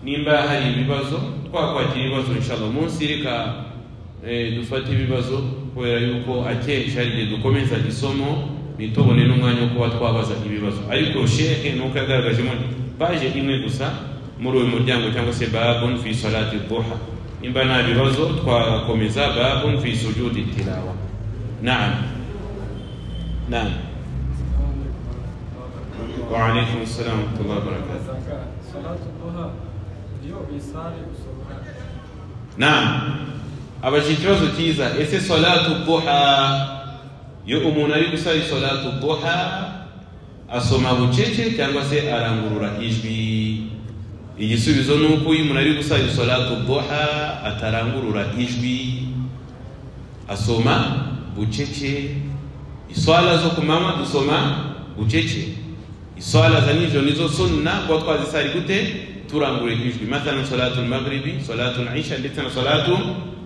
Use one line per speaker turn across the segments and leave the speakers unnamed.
Nimba hari ibibazo twakwakira ibibazo inshallah. Munsi reka dufate ibibazo, kubera yuko akenshi hari igihe dukomeza isomo nitubone n'umwanya wo kuba twabaza ibibazo. Ariko shekhe nuko yagaragajemo paje imwe gusa muri uyu muryango cyangwa se babun fi salati duha. Nimba nta bibazo twakomeza babun fi sujudi tilawa. Naam. Naam. Wa alaykum assalam wa rahmatullahi wa barakatuh.
Salatu duha iyo isari usoma.
Naam. Abaje ikibazo cyiza, ese salatu duha iyo umuntu ari gusali salatu duha asoma bucece cyangwa se arangurura ijwi? Igisubizo ni uko iyo umuntu ari gusali salatu duha atarangurura ijwi, asoma bucece. Iswala zo ku manywa dusoma bucece, iswala za nijoro nizo sunna kuba twazisali gute? Turangurura ijwi. Mathalan salatu al-maghribi, salatu al-isha ndetse na salatu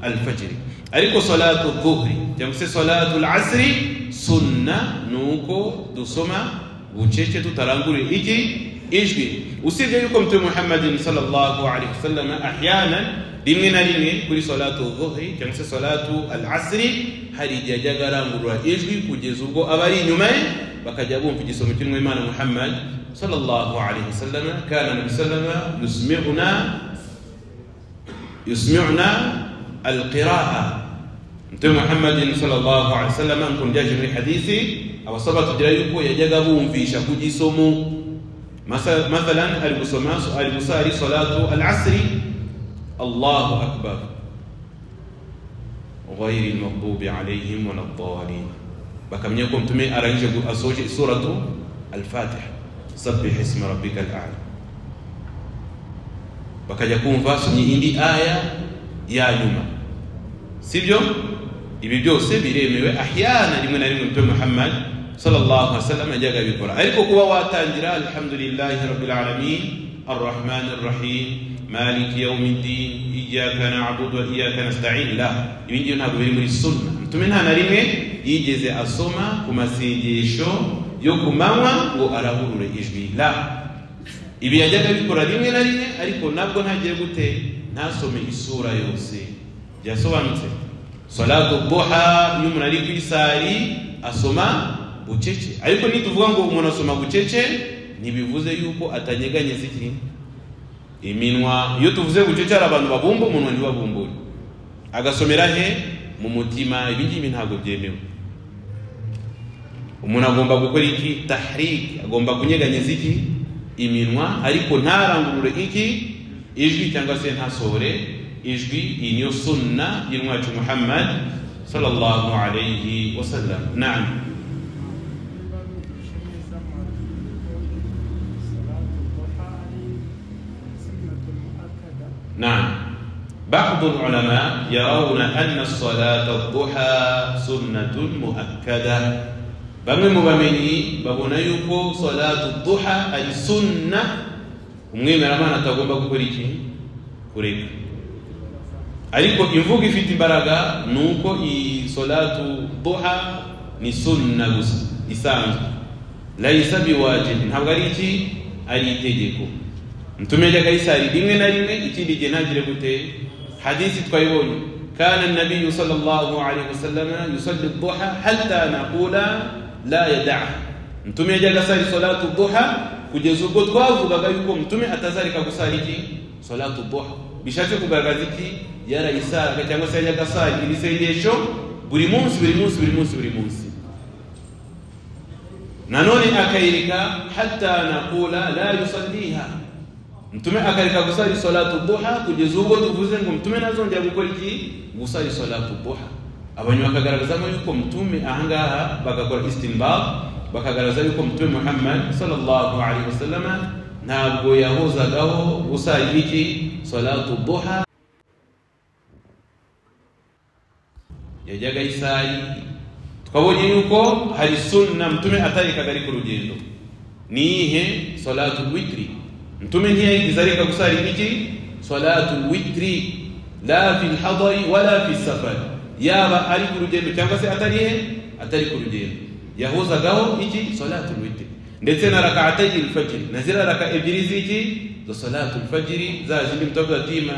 al-fajri. Ariko salatu dhuhri cyangwa se salatu al-asri sunna nuko dusoma bucece tutarangurura iki ijwi. Usibye yuko Mtume Muhammadin sallallahu alaihi wasallam ahyanan rimwe na rimwe kuri salatu dhuhri cyangwa se salatu al-asri hari igihe ajyaga arangurura ijwi kugeza ubwo abari inyuma ye bakajya bumva igisomo cy'Imana Muhammad sallallahu alaihi wasallam. Kana nabi sallama yusmi'una al-qira'a. Mtume Muhammadin sallallahu alaihi wasallam nkun jaje muri hadithi abasaba tugira yuko yajyaga bumvisha ku gisomo. Mathalan ari gusoma ari gusari salatu al-asri, Allahu akbar, غير المغضوب عليهم ولا الضالين. bakamenya ko Mtume arangije asoje suratu al-Fatiha, sabbih isma rabbika al-a'la. Bakajya kumva somye indi aya ya nyuma, sibyo? Ibi byose biremewe ahyana rimwe na rimwe Mtume Muhammad sallallahu alaihi wasallam yajyaga bikora. Ariko kuba watangira alhamdulillahi rabbil alamin arrahmanir rahim maliki yawmiddin iyyaka na'budu wa iyyaka nasta'in, la, ibi ngibi ntabwo biri muri sunna. Mtume nta na rimwe yigeze asoma ku masengesho yo ku manywa ngo arahurure ijwi, la. Ibi yajyaga bikora rimwe na rimwe, ariko nabwo ntagiye gute, ntasome isura yose. Byasobanutse? Salatu duha iyo umuntu ari kwisari asoma bucece. Ariko nituvuga ngo umuntu asoma bucece ntibivuze yuko atanyeganyeza iki iminwa. Iyo tuvuze bucece hari abantu babumba umunwa ntibabumbure, agasomera he? Mu mutima. Ibi ngibi ntabwo byemewe. Umuntu agomba gukora iki? Tahrik, agomba kunyeganyeza iki iminwa, ariko ntarangurure iki ijwi cyangwa se ntasohore ijwi. Iyi niyo sunna y'intumwa Muhammad sallallahu alayhi wasallam. Naam. نعم. بعض العلماء يرون أن الصلاة الضحى سنة مؤكدة. Bamwe mu bamenyi babona yuko salatu duha ari sunna umwemeramana atagomba gukora iki? Kureka. Ariko imvugo ifite imbaraga nuko iyi salatu duha ni sunna gusa isanzwe, laysa biwajib, ntabwo ari iki, ari itegeko. Mtume yajyaga ayisari rimwe na rimwe, ikindi gihe ntagire gute. Hadithi twayibonye, kana an-nabiy sallallahu alayhi wasallam yusalli ad-duha hatta naqula la yad'a. Mtume yajyaga asali salatu duha kugeza ubwo twavugaga yuko Mtume atazarika gusali iki salatu duha. Bishatse kugaragaza iki? Yarayisaraga cyangwa se yajyaga asali iri sengesho buri munsi buri munsi buri munsi buri munsi. Nanone akayirika hatta naqula la yusalliha. Mtume akareka gusali salatu duha kugeza ubwo tuvuze ngo Mtume nazongera gukora iki? Gusali salatu duha. Abantu bakagaragazamo yuko Mtume ahangaha bagakora istinbat, bakagaragaza yuko Mtume Muhammad sallallahu alaihi wasallam ntabwo yahozagaho gusali iki salatu duha, yajyaga isali. Twabonye yuko hari sunna Mtume atarekaga ari ku rugendo. Nihe? Salatu witri. Mtume ntiyigeze areka gusali iki salatu witri, la fi al-hadari wala fi safar, yaba ari ku rugendo cyangwa se atari he, atari ku rugendo, yahozagaho iki salatu witri. Ndetse na rak'atay al-fajr, na zira raka ebyiri z'iki za salatul fajri, za zindi mtavuga ati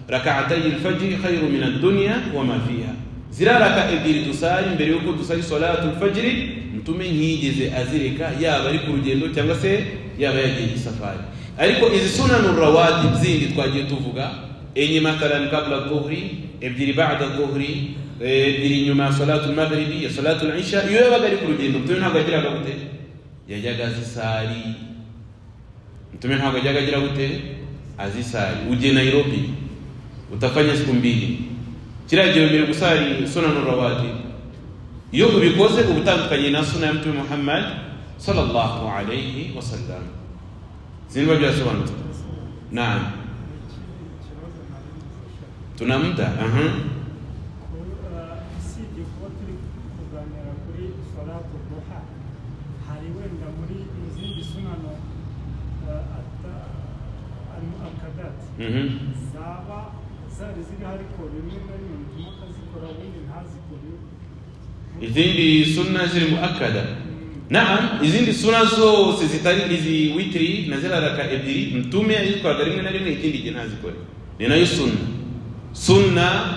rak'atay al-fajri khairu min ad-dunya wa ma fiha. Ziriya raka ebyiri dusari mbere yuko dusari salatul fajri, Mtume ntiyigeze azireka, yaba ari ku rugendo cyangwa se yaba yagiye isafari. Ariko izi sunanu rawatib zindi twagiye tuvuga, enye mathalan kabla dhuhri, ebyiri ba'da dhuhri, ebyiri nyuma salatul maghribi ya salatul isha, iyo yabaga ari ku rugendo Mtume ntabwo agiraga gute, yajyaga azisari. Mtume ntabwo ajyaga agira gute, azisari. Uje Nairobi utafanya siku mbili, kiriya gihe wemerewe gusari sunanu rawatib. Iyo ubikoze uba utandukanye na suna ya Mtume Muhammad sallallahu alayhi wasallam. Sinba byasobanutse? Naam, tuna muda.
Usibye kuba turi kuganira kuri salatu duha, hari wenda muri izindi sunano al-muakkadat zaba zari ziriho, ariko rimwe na rimwe Mtume akazikora ubundi ntazikore.
Izindi sunna ziri muakkada. Naam, izindi suna zose zitari izi witri na ziriya raka ebyiri, Mtume yazikoraga rimwe na rimwe, ikindi gihe ntazikore. Ni nayo sunna. Sunna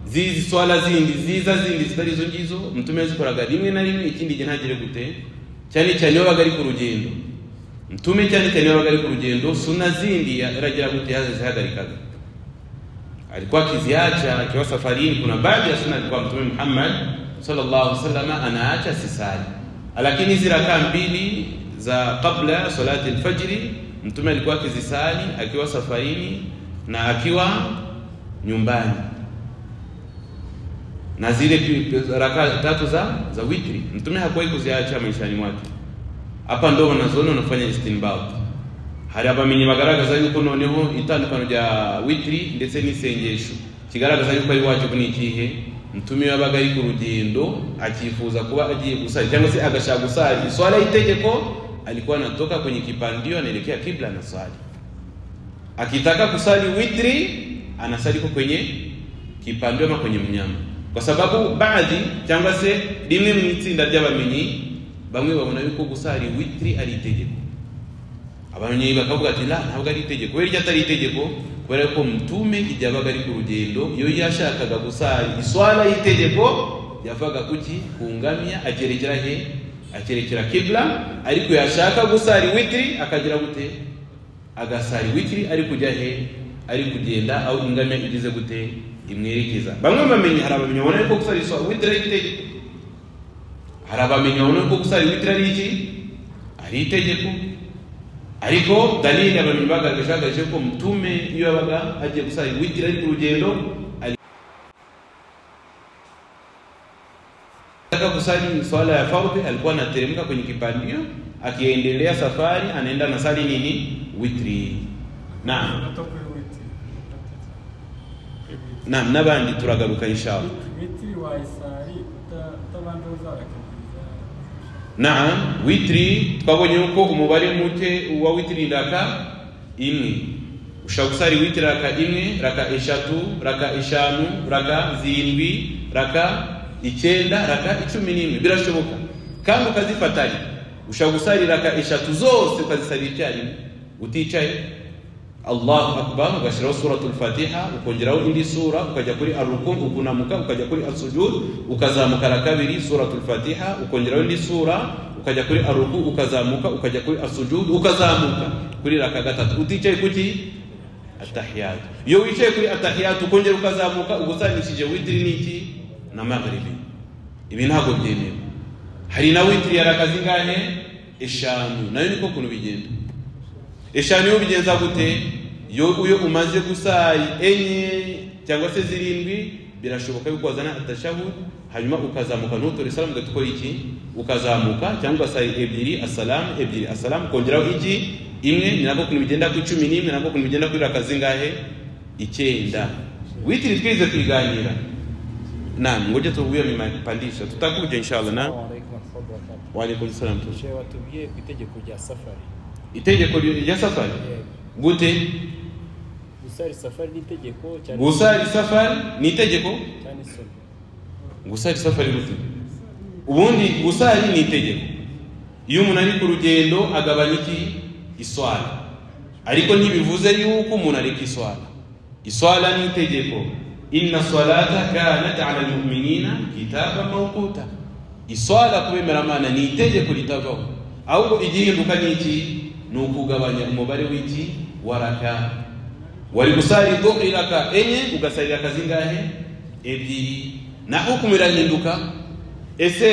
zizi swala zindi ziza zindi zitari izo ngizo, Mtume yazikoraga rimwe na rimwe, ikindi gihe ntagire gute, cyane cyane iyo yabaga ari ku rugendo. Mtume cyane cyane iyo yabaga ari ku rugendo, sunna zindi yaragira gute, yazihagarikaga, alikuwa akiziacha akiwa safarini. Kuna baadhi ya sunna alikuwa Mtume Muhammad sallallahu alaihi wasallam anaacha sisali, lakini hizi raka mbili za kabla salati alfajri Mtume alikuwa akizisali akiwa safarini na akiwa nyumbani, na zile raka tatu za witri Mtume hakuwahi kuziacha maishani mwake. Hapa ndo wanazoona wanafanya istinbat. Hari abamenyi bagaragaza yuko noneho itandukano rya witri ndetse n'isengesho kigaragaza yuko ari wajibu ni ikihe. Mtume yabaga ari ku rugendo akifuza kuba agiye gusali cyangwa se agashaka gusali swala y'itegeko, alikuwa anatoka kwenye kipandio anaelekea kibla na swali. Akitaka kusali witri anasali kwa kwenye kipandio ama kwenye mnyama, kwa sababu baadhi cyangwa se rimwe mu itsinda ry'abamenyi bamwe babona yuko gusali witri ari itegeko. Abamenyi bakavuga ati la, ntabwo ari itegeko. Kubera iryo atari itegeko, kubera ko Mtume igihe yabaga ari ku rugendo iyo yashakaga gusali iswala y'itegeko yavaga kuki, ku ngamia akerekera he, akerekera kibla. Ariko yashaka gusali witri akagira gute, agasali witri ari kujya he, ari kugenda aho ingamia igeze gute, imwerekeza. Bamwe bamenyi, hari abamenyi babona yuko gusali witri ari itegeko, hari abamenyi babona yuko gusali witri ari iki, ari itegeko. Ariko dalili abamenyi bagaragaje ko Mtume iyo yabaga agiye gusali witri ari ku rugendo, alitaka kusali swala ya fardhi alikuwa anateremka kwenye kipandio, akiendelea safari anaenda na sali nini, witri. Naam, naam, nabandi turagaruka inshallah.
Witri wa isari utabanje uzarakabiriza.
Naam, witri twabonye yuko umubare muke wa witri raka imwe. Ushobora gusali witri raka imwe, raka eshatu, raka eshanu, raka zirindwi, raka 9, raka 11, birashoboka. Kandi ukazifatanya. Ushobora gusali raka eshatu zose ukazisali icyarimwe uticaye. Allahu akbar, ugashyiraho suratul Fatiha, ukongeraho indi sura, ukajya kuri arruku, ukunamuka, ukajya kuri asujud, ukazamuka raka kabiri suratul Fatiha, ukongeraho indi sura, ukajya kuri arruku, ukazamuka, ukajya kuri asujud, ukazamuka kuri raka gatatu uticaye kuki, atahiyat. Iyo wicaye kuri atahiyat ukongera ukazamuka, ugusanishije witri n'iki na maghribi. Ibi ntabwo byemewe. Hari na witri ya raka zingahe? 5. Nayo niko kuntu bigenda. 5 yo bigenza gute? Yo uyo umaze gusali 4 cyangwa se 7, birashoboka yuko wazana atashahud, hanyuma ukazamuka ntutore salamu ugatukora iki, ukazamuka cyangwa ugasali 2 assalamu 2 assalamu, kongeraho iki imwe, ni nako kuntu bigenda ku 11, nako kuntu bigenda kuri raka zingahe, 9. Witri twize tuiganira. Naam, ngoja tuvuye mipandisha, tutakuja inshallah. Na wa alaykum salam.
Shehe, watubwiye ku itegeko rya safari.
Itegeko rya safari gute?
Gusari safari ni itegeko cyane.
Gusari safari ni itegeko
cyane sunna.
Gusari safari gute? Ubundi gusari ni itegeko. Iyo umuntu ari ku rugendo agabanya iki, iswala. Ariko ntibivuze yuko umuntu areka iswala. Iswala ni itegeko. Inna salata kanat ala almu'minina kitaban mawquta. Iswala kubemera Imana ni itegeko ritavaho. Ahubwo igihinduka ni iki? Ni ukugabanya umubare w'iki waraka. Wari gusali dhuhri raka enye, ugasali raka zingahe? Ebyiri. Na hukumu irahinduka. Ese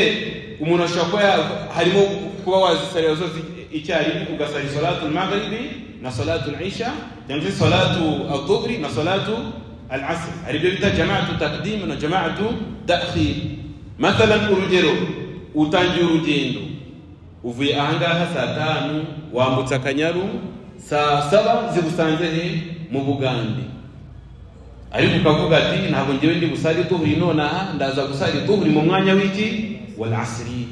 umuntu ashobora kuba harimo kuba wazisalira zose icyarimwe, ugasali salatu al-maghribi na salatu al-isha, cyangwa se salatu al-dhuhri na salatu al-asr. Hari ibyo bita jama'atu taqdim na jama'atu ta'khir. Mathalan, urugero, utangiye urugendo uvuye ahangaha saa 5 wambutse Akanyaru, saa 7 zigusanze he? Mu Bugande. Ariko ukavuga ati ntabwo ngewe ndi gusali dhuhri nonaha, ndaza gusali dhuhri mu mwanya w'iki wal asri.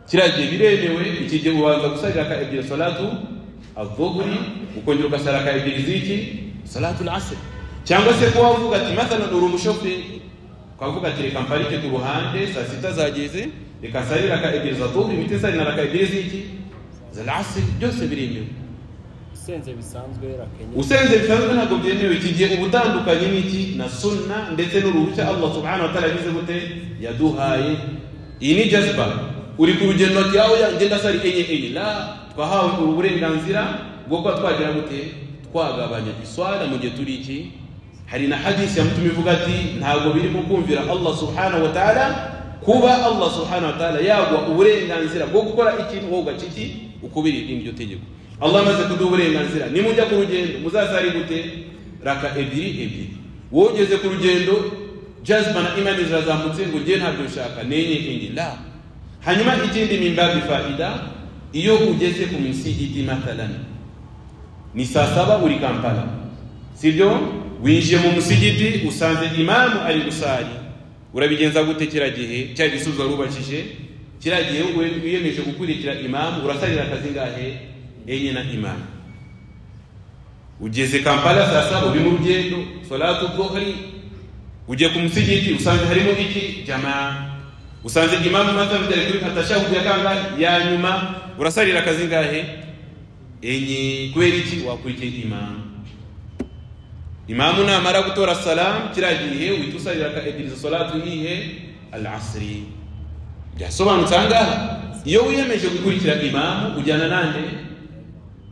Kiragiye biremewe. Iki gihe ubanza gusali raka ebyiri salatu adhuhri, ukongera ugasala raka ebyiri z'iki salatu al-asr. Cyangwa se kuba uvuga ati mathalan uri umushoferi, ukavuga ati reka mparike ku ruhande saa 6 zageze, reka nsali raka ebyiri za dhuhri mpite nsali na raka ebyiri z'iki za al-asr. Byose biremewe.
Usenze bisanzwe rakenye.
Usenze bisanzwe ntabwo byemewe. Iki gihe ubutandukanye n'iki na sunna ndetse n'uruhushya Allah subhanahu wa ta'ala yagize gute yaduhaye. Iyi ni jazba. Uri ku rugendo ati yawe ngenda sari enye enye. La, twahawe uburenganzira bwo kuba twagira gute twagabanya iswala mu gihe turi iki. Hari na hadisi ya Mtume ivuga ati ntabwo biri mu kumvira Allah subhanahu wa ta'ala kuba Allah subhanahu wa ta'ala yagwa uburenganzira bwo gukora ikintu wowe ugaciki ukubiri iryo tegeko. Allah amaze kuduha uburenganzira, nimujya ku rugendo muzasari gute raka ebyiri ebyiri. Wowe ugeze ku rugendo jazba na imani zirazamutse ngo ngiye ntabwo nshaka nenye enye. La. Hanyuma ikindi mimbabi faida, iyo ugeze ku musigiti mathalan ni saa 7 uri Kampala, sibyo? Winjiye mu musigiti usanze imamu ari gusali, urabigenza gute kira gihe? Cya gisubizo warubakije kira gihe wiyemeje gukurikira imamu, urasalira akazi ngahe? Enye na imamu. Ugeze Kampala saa 7 uri mu rugendo salatu dhuhri, ugiye ku musigiti usanze harimo iki jamaa, usanze imamu mathalan ari kuri atashahud ya kangahe ya nyuma, urasalira akazi ngahe? Enye. Kubera iki? Wakurikiye imamu. Imamu namara gutora salam kira gihe uhita usalira ka ebyiri za salatu yihe al-asri. Byasobanutse ahangaha. Iyo wiyemeje gukurikira imamu ujyana nande?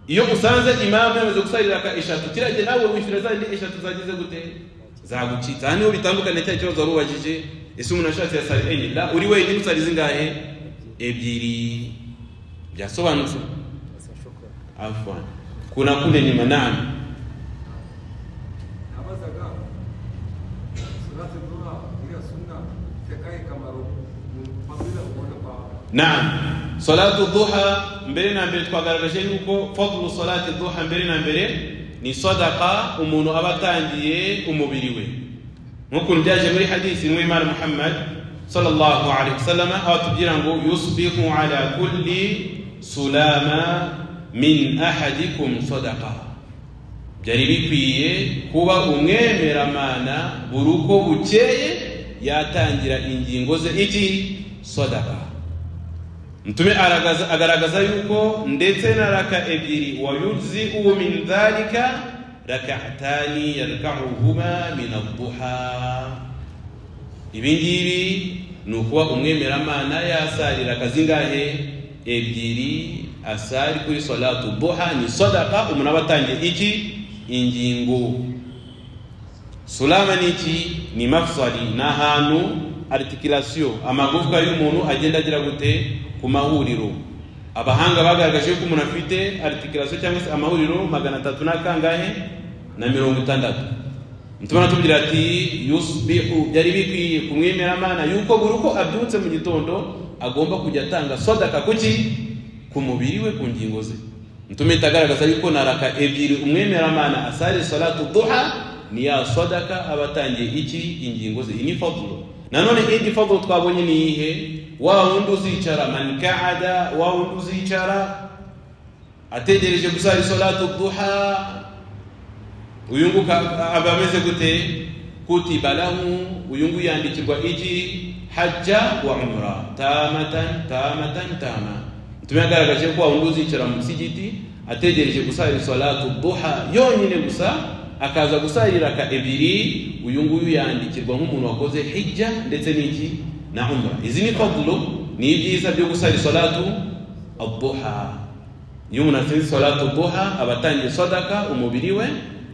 Iyo usanze imamu yamaze gusalira ka eshatu, kira gihe nawe wishyura za eshatu zagize gute zagucitse. Aha niho bitandukanye cya kibazo warubajije, ese umuntu ashatse yasali enye? La, uri wenyine usali zingahe? Ebyiri. Byasobanutse. Afwan, kuna kule ni manani
nabazaga salatu duha iriya sunna itakaye kamaro mu ubona kwa.
Naam, salatu duha mbere na mbere twagaragaje yuko fadlu salati duha mbere na mbere ni sadaqa umuntu aba atangiye umubiri we, nk'uko byaje muri hadisi n'Imana Muhammad sallallahu alaihi wasallam aho atubwira ngo yusbihu ala kulli sulama min ahadikum sadaqa. Byari bikwiye kuba umwemeramana buri uko bukeye yatangira ingingo ze iki sadaqa. Mtume agaragaza yuko ndetse na raka ebyiri wa yujzi'u min dhalika rak'atani yarka'uhuma min ad-duha. Ibi ngibi ni ukuba umwemeramana yasarira akazingahe ebyiri asari kuri salatu duha, ni sadaqa umuntu aba atangiye iki ingingo. Sulama ni iki? Ni mafsali, ni ahantu articulation amagufwa y'umuntu agenda agira gute ku mahuriro. Abahanga bagaragaje ko umuntu afite articulation cyangwa se amahuriro 300 na kangahe na 60. Mtume anatubwira ati yusbihu, byari bikwiye kumwemeramana yuko buri uko abyutse mu gitondo agomba kujya atanga sadaka kuki ku mubiri we, ku ngingo ze. Mtume itagaragaza yuko na raka ebyiri umwemeramana asali salatu duha ni ya sadaka abatangiye iki ingingo ze. Ini fadlu. Nanone indi fadlu twabonye ni iyihe? Wa wundi uzicara man kaada, wa wundi uzicara ategereje gusali salatu duha, uyu nguyu aba ameze gute? Kutiba lahu, uyu nguyu yandikirwa iki hajja wa umra tamatan tamatan tama. Mtume agaragaje ko wa wundi uzicara mu musigiti ategereje gusali salatu duha yonyine gusa, akaza gusali raka ebyiri, uyu nguyu yandikirwa nk'umuntu wakoze hijja ndetse n'iki na umra. Izi ni fadlu, ni ibyiza byo gusali salatu ad-duha. Iyo umuntu asenze salatu duha aba atangiye sadaka umubiri we,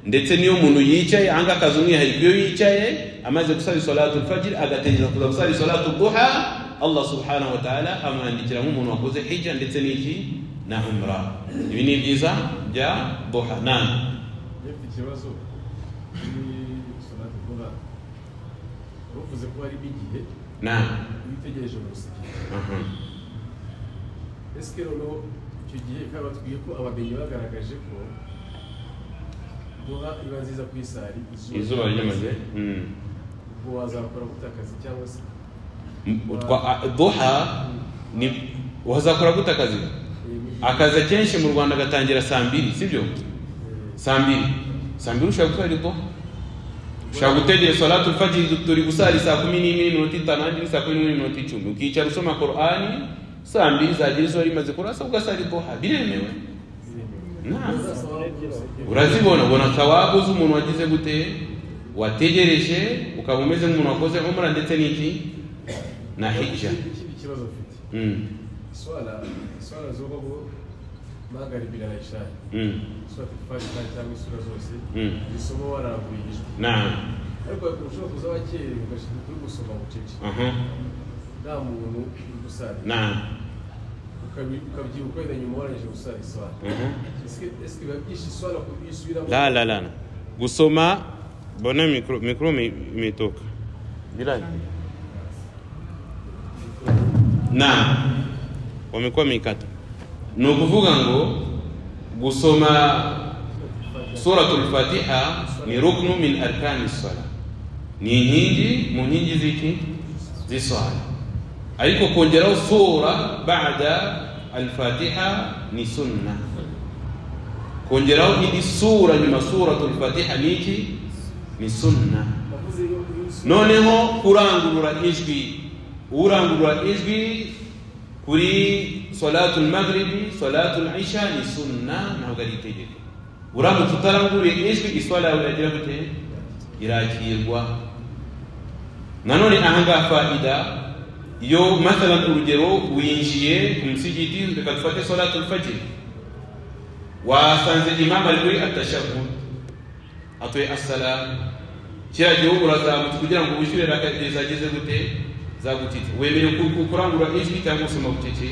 ndetse niyo umuntu yicaye anga akaza umwihariko, iyo yicaye amaze gusali salatu al-fajr agategereza kuza gusali salatu duha, Allah subhanahu wa ta'ala amwandikira nk'umuntu wakoze hijja ndetse n'iki na umra. Ibi ni ibyiza bya duha. Naam.
Mfite ikibazo kuri salatu duha, uvuze ko hari igihe.
Naam.
Witegereje mu musigiti. Ese noneho icyo gihe kaba batubwiye ko abamenyi bagaragaje ko duha iba nziza ku isari
izuba ryamaze,
ubwo wazakora gute akazi cyangwa se
duha ni wazakora gute akazi? Akazi kenshi mu Rwanda gatangira saa mbiri, sibyo? Saa mbiri, saa mbiri ushobora gusali duha, ushobora gutegera salatu al-fajr, turi gusali saa 11:05, ahandi saa 11:10, ukicara usoma Qur'ani, saa mbiri zagera izuba rimaze kurasa ugasali duha, biremewe. Naam. Urazibona, ubona thawabu z'umuntu wagize gute, wategereje, ukaba umeze nk'umuntu wakoze umra ndetse n'iki na hijja.
Ikindi kibazo mfite, swala zo ko magharibi na isha, swala fajr cyangwa isura zose zisoma waranguye ijwi.
Naam.
Ariko ushobora kuza wakerewe ugashika kuri gusoma bucece, nta muntu uri gusali.
Naam.
Ukabyibuka wenda nyuma warangije gusali iswala. Ese biba byinshi iswala kuyisubiramo?
La la la, gusoma bona mikro imetoka. Bilal. Naam. Wamekuwa mikata. Ni ukuvuga ngo gusoma suratul Fatiha ni ruknu min arkani sala, ni inkingi mu nkingi z'iki z'iswala, ariko kongeraho sura baada al-Fatiha ni sunna. Kongeraho indi sura nyuma suratul Fatiha ni iki? Ni sunna. Noneho kurangurura ijwi, urangurura ijwi kuri salatul maghribi, salatul isha ni sunna, ntabwo ari itegeko. Uramutse utaranguruye ijwi iswala yawe iragira gute? Irakirwa. Nanone ahangaha faida, iyo mathalan urugero winjiye ku musigiti, reka dufate salatul fajr, wasanze imam ari kuri atashahhud atuye assalam, kiriya gihugu urazamutse kugira ngo wishyure raka ebyiri zageze gute zagutitse, wemerewe kurangurura ijwi cyangwa gusoma bucece?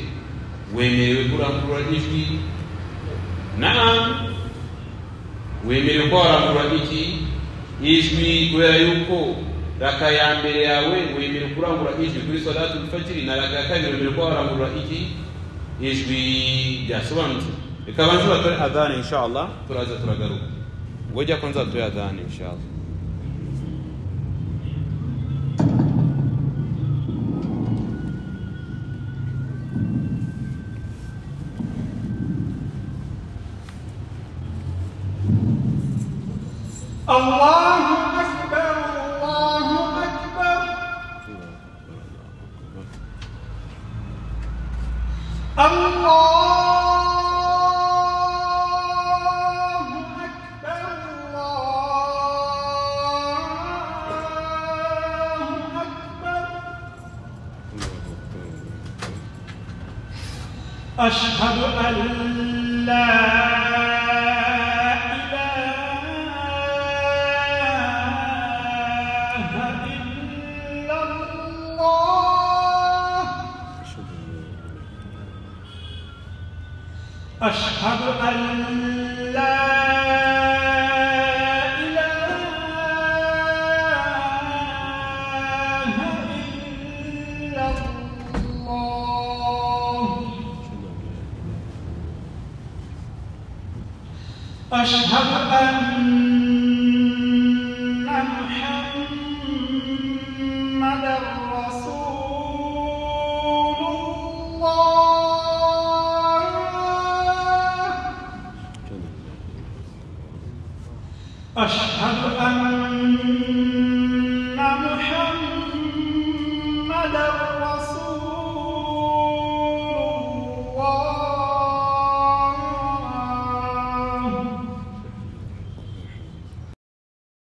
Wemerewe kurangurura ijwi. Naam, wemerewe kurangurura iki ijwi, kubera yuko raka ya mbere yawe wemerewe kurangurura ijwi kuri salatul fajr, na raka ya kabiri wemerewe kurangurura iki ijwi. Byasobanutse. Reka banze batore adhana inshallah, turaza turagaruka. Ngoja kwanza tutoe adhana inshallah.
Allahu Akbar, Allahu Akbar, Allahu Akbar, Allahu Akbar. Ashhadu an la أشهد أن لا إله إلا الله. أشهد أن محمدا رسول الله. أشهد أن